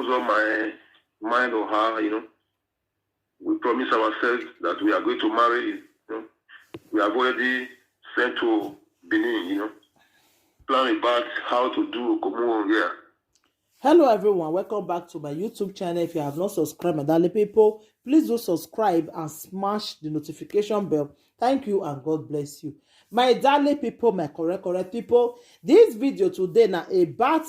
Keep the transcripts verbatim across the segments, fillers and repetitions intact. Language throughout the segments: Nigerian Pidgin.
on my mind or her, you know. We promise ourselves that we are going to marry, you know. We have already sent to Benin, you know. Plan about how to do Okomu here. Hello everyone, welcome back to my YouTube channel. If you have not subscribed, my darling people, please do subscribe and smash the notification bell. Thank you and God bless you. My darling people, my correct, correct people, this video today na about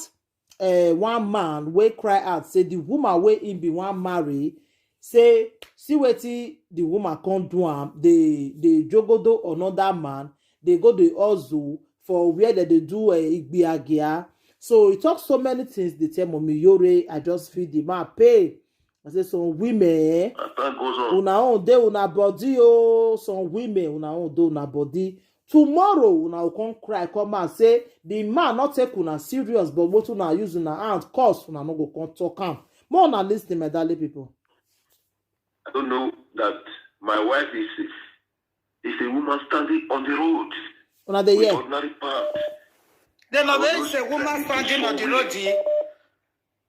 uh, one man wey cry out say the woman wey him be wan marry, say see wetin the woman come do am, dey dey jogodo another man, dey go dey hustle for where dem dey do uh, igbiagia. So he talk so many things dey tell Mommy Yore, I just feel the man pain. I say some women eh, As time goes on, una own dey una body o, some women una own dey una body. Tomorrow una go come cry come out say the man no take una serious, but wetin una use una hand cause una no go come talk am. More una lis ten, my darling people. I don't know that my wife is is a woman standing on the road Una dey with hear? Ordinary pants. Then I say woman standing on the road.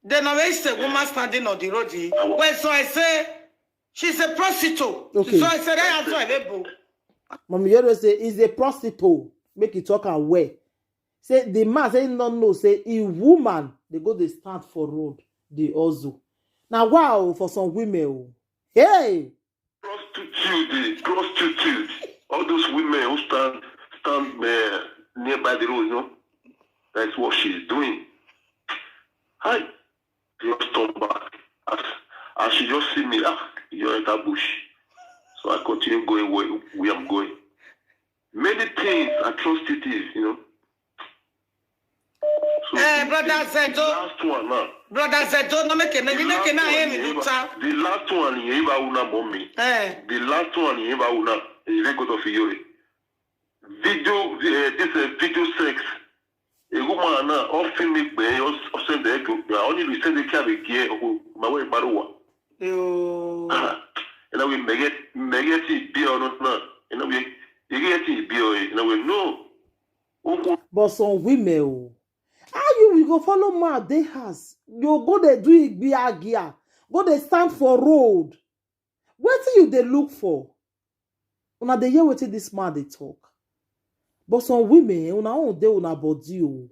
Then I say woman standing on the road. Well, so I say she's a prostitute. Okay. So I said that answer available. Mommy Yoro say he's a prostitute. Make you talk am well. Say the man say he no know say he woman dey go dey stand for road dey hustle. Na wow for some women o. Hey! Prostitute, prostitute. All those women who stand stand uh, nearby the road, you know, that's what she's doing. I just turn back. As, as she just see me, ah, you enter bush. So I continue going where, where I'm going. Many things, atrocities, you know. So Eh, the- brother the Zedo. Last one now. Brother Zedo, no make it, no make it, no hear me do ta. The last one, you ever una mommy. Eh, The last one, you ever una. You go to Fiore. Video, uh, this uh, video sex. A woman now, often me be, or send the go. Only we send the car again. Oh, my way, Baruwa. you. And I will make it, make it be or not now. And I will, you get it be or, and I will know. Oh, But some women o, how you will go follow man dey house? You go dey do igbiagia, go dey stand for road. Wetin you dey look for? Una dey hear wetin this man dey talk. But some women, una own dey una body o.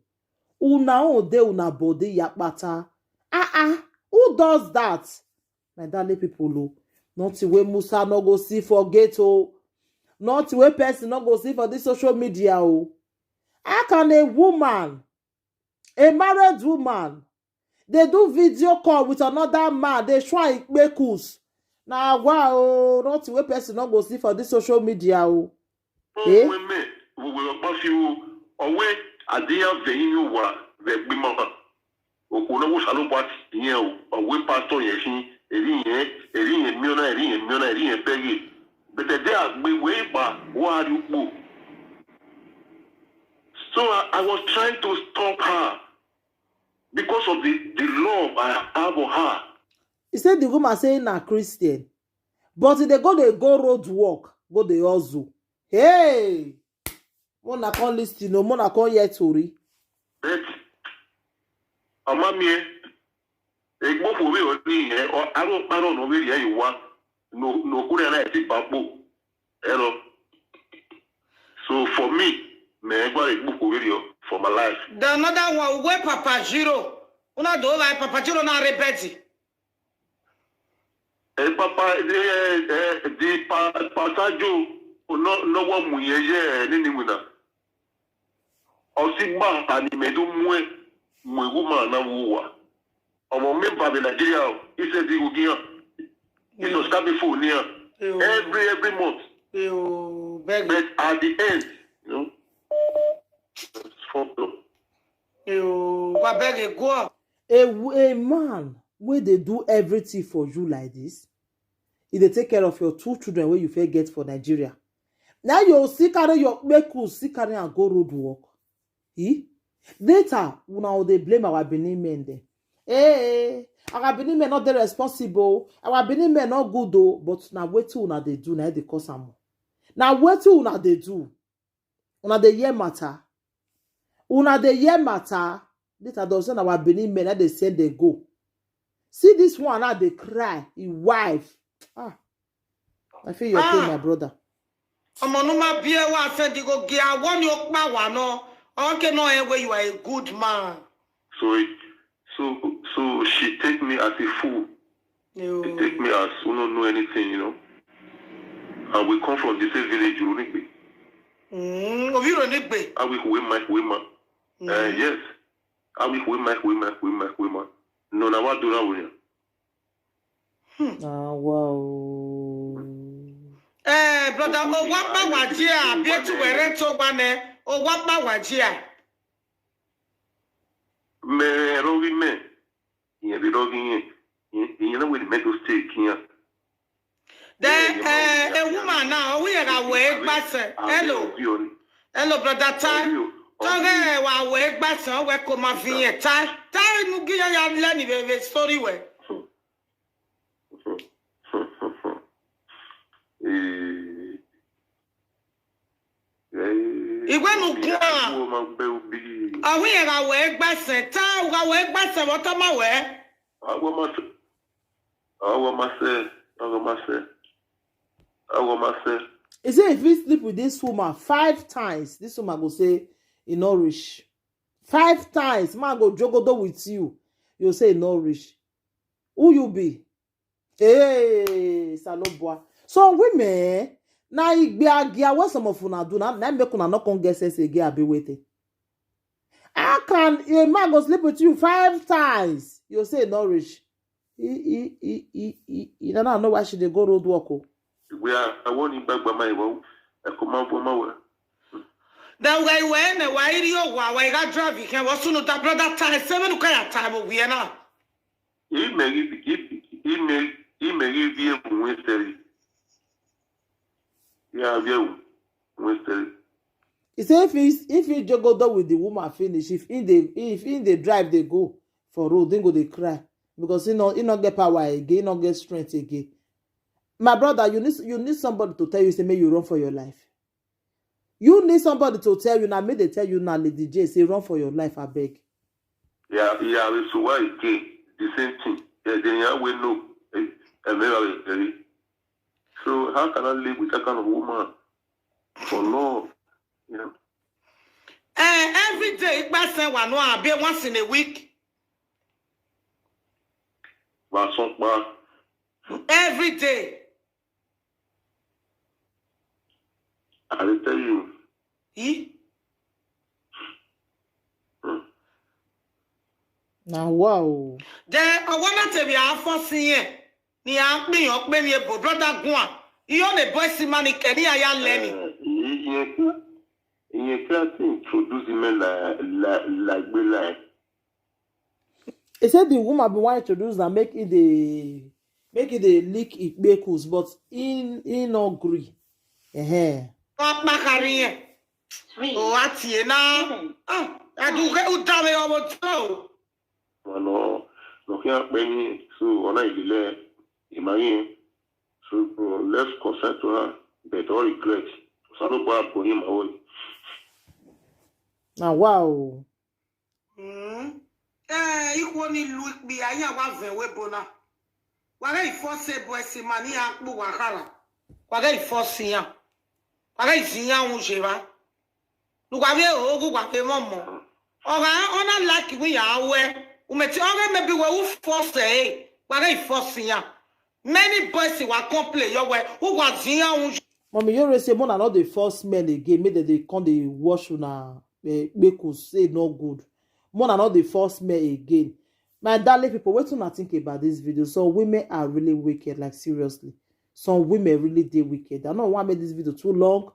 Una own dey una body yakpata. Ah ah, who does that? My darling people o, nothing wey Musa no go see for gate o. Nothing wey person no go see for this social media o. How can a woman, a married woman, dey do video call with another man, dey show am ikpekus? Na wa o, nothing wey person no go see for this social media o. Eh? Women, we will not you away. I didn't have the you were the bimama. Okuna was a lot what you know, away pastor, yes, eri yẹn, eri yẹn miona, eri yẹn miona, eri yẹn bẹgẹ. But the day I gbé wé ìgbà wá arúgbó. So I, I was trying to stop her because of the, the love I have for her. He say the woman say na Christian, but he dey go dey go road work, go dey hustle. Hey! Mona come listen o, mona come hear tori. But ọmọ mi ẹ, egbò fún mi ò ní ìyẹn, aró parọ́ ọ̀nà mi rí ẹ̀yìn wá, no kúrẹ́ náà ti bá pò, ẹ lọ. So for me, mẹ ẹ gbọ́dọ̀ egbò fún mi rí ọ for my life. The another one, where Papa Jiro? Una do like Papa Jiro na rebeti. Ẹ papa ẹ ẹ di pa pasajo nọwọ mu yẹn yẹ ẹ nínú ìwé náà. Ọtí gbà ta ni mẹ́tò mú ẹ mú ewu máa náà wò wá. Ọmọ mi bàbá Nàìjíríà o, ìṣe ti gògì hàn. Ìṣe ọ̀sìkábí fò ní hàn. Every every month. Eyo, beg. But at the end, you know, it's fucked up. Eyo, wa beg e go. A, w- a man wey dey do everything for you like this, he dey take care of your two children wey you fit get for Nigeria. Now you still carry your kpeku, still carry am go road work. Eh? Later, una go dey blame our Benin men dem. Hey, our Benin men no dey responsible. Our Benin men no good o. But na wetin una dey do na dey cause am. Na wetin una dey do. Una dey hear matter. Una dey hear matter. Later, dem say na our Benin men na dey send dem go. See this one now, they cry. His wife. Ah, I feel your pain, Ah. my brother. Ọmọ no ma be wa send go gi awon ni o pa wa no. Okay, no, eh, where you are a good man. So it, so so she take me as a fool. She take me as who don't know anything, you know. And we come from the same village, Runigbe. Mm, Obi Ronigbe. Awi Huema Huema. Uh, yes. Awi Huema Huema Huema Huema. No, na wa do that one. Ah, wow. Eh, brother, o wa pa wa jia, bi etu were to wa ne, o wa pa wa jia. Me rogi me. Ye bi rogi ye. Ye ye na we me to stay kiya. Then eh, a woman now, we are away, but hello. Hello, brother Tai. Toge wa we gbasa we ko ma fi yen Tai. Tai nu gi ya le ni be story we. Eh, eh, Igwe nu gwa. Wo ma gbe obi. Awi ya ga we gbasa Tai, ga we gbasa wo to ma we. Awo ma se. Awo ma se. Awo ma se. Awo ma se. He say if he sleep with this woman five times, this woman go say he no rich. Five times, man go jogodo with you. You say he no rich. Who you be? Hey, Salobua. Some women, na igbe agia what some of una do na, na make una no come get sense again, abi wetin. How can a man go sleep with you five times? You say no rich. He, he, he, he, he, he, no, no, no, why she dey go road work? Oh? We are, I want him back by my wow. I come out for my way. Da wa iwe ne wa iri o wa wa ga drive ke wo sunu da brother Tai se me nu ka ya Tai mo wi na. He may give, he, he may, he may give you a Wednesday. Yeah, yeah, Wednesday. He say if he if he jogodo with the woman finish, if in the if in the drive they go for road, then go they cry because he no he not get power again, he not get strength again. My brother, you need you need somebody to tell you say make you run for your life. You need somebody to tell you now. Make they tell you now, Lady J, say run for your life, I beg. Yeah, yeah, it's why again. The same thing. Yeah, then yeah, we know. Eh, eh, me, eh, eh. So how can I live with that kind of woman? For love, you know. Eh, every day, it pass one no be once in a week. But some, but Every day. I will tell you. Eh? Hmm. Now wow. Then I want to be a force here. Ni a mi o pe mi ebo brother Gwan. You on the boy si money can I learning. Uh, you, you, you can't introduce him like like like be like. He said the woman be want introduce and make it the make it the leak it bekus, but he he no agree. Uh-huh. Papa career. Three. O ati e na. Ah, aduke u da me omo to. Wọn lọ lọ kí wọn pẹ ní so ọ̀nà ìdílé ìmọ̀rí yẹn. So let's consent to her, but all regret. Sálọ́gbà àpò yín màá wọlé. Now wow. Mm. Eh, ikwo ni lu ikpi aya wa ven we bona. Wa ga ifo se boy si mani a po wa kala. Wa ga ifo si ya. Wa ga isi ya un je ba. Lu wa be o gu wa be mo mo. O ga ona like we ya we. U me ti o ga maybe we u force e. Wa ga ifo si ya. Many boys wa complain yo we. U wa si ya un je. Mommy, you always say, Mona, not the first men again. Make dem dey come dey wash una eh, bekus say no good. Mona, not the first men again. My darling people, what do you think about this video? Some women are really wicked, like seriously. Some women really dey wicked. I don't want to make this video too long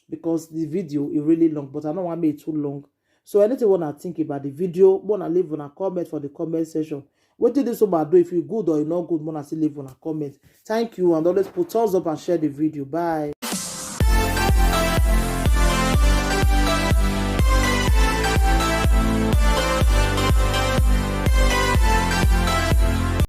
because the video is really long, but I don't want to make it too long. So anything wanna think about the video, wanna leave on a comment for the comment section. What did this woman do? If you good or you not good, wanna still leave on a comment. Thank you, and always put thumbs up and share the video. Bye.